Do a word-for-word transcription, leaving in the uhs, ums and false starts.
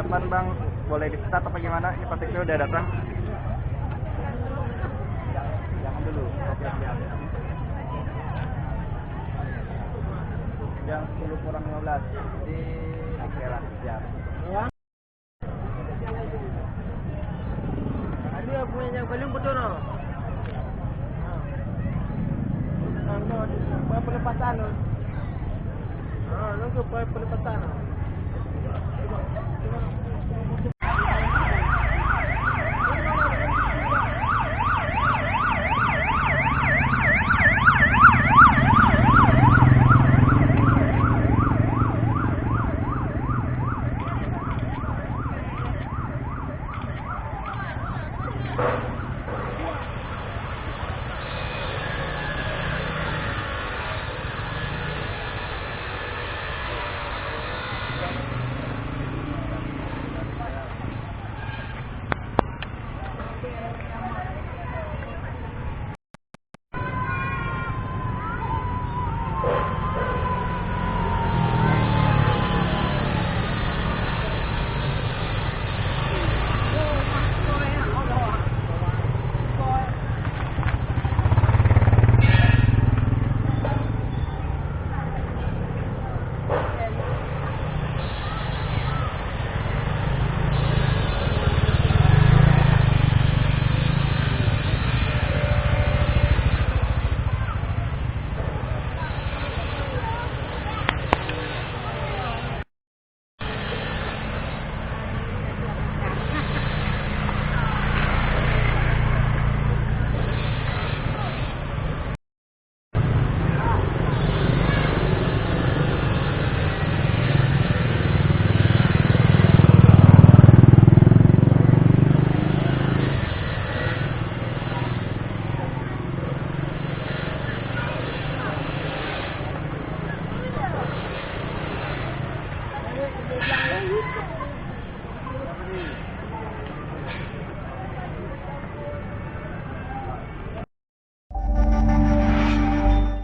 Teman Bang, boleh di-start apa gimana? Ini Pak Tekno udah datang. Jangan dulu. Jam sepuluh kurang lima belas. Di Oke lah, siap. Ada apa yang belum betul, no? Ha. Pelepatan, no? Ha, nunggu pelepatan, no?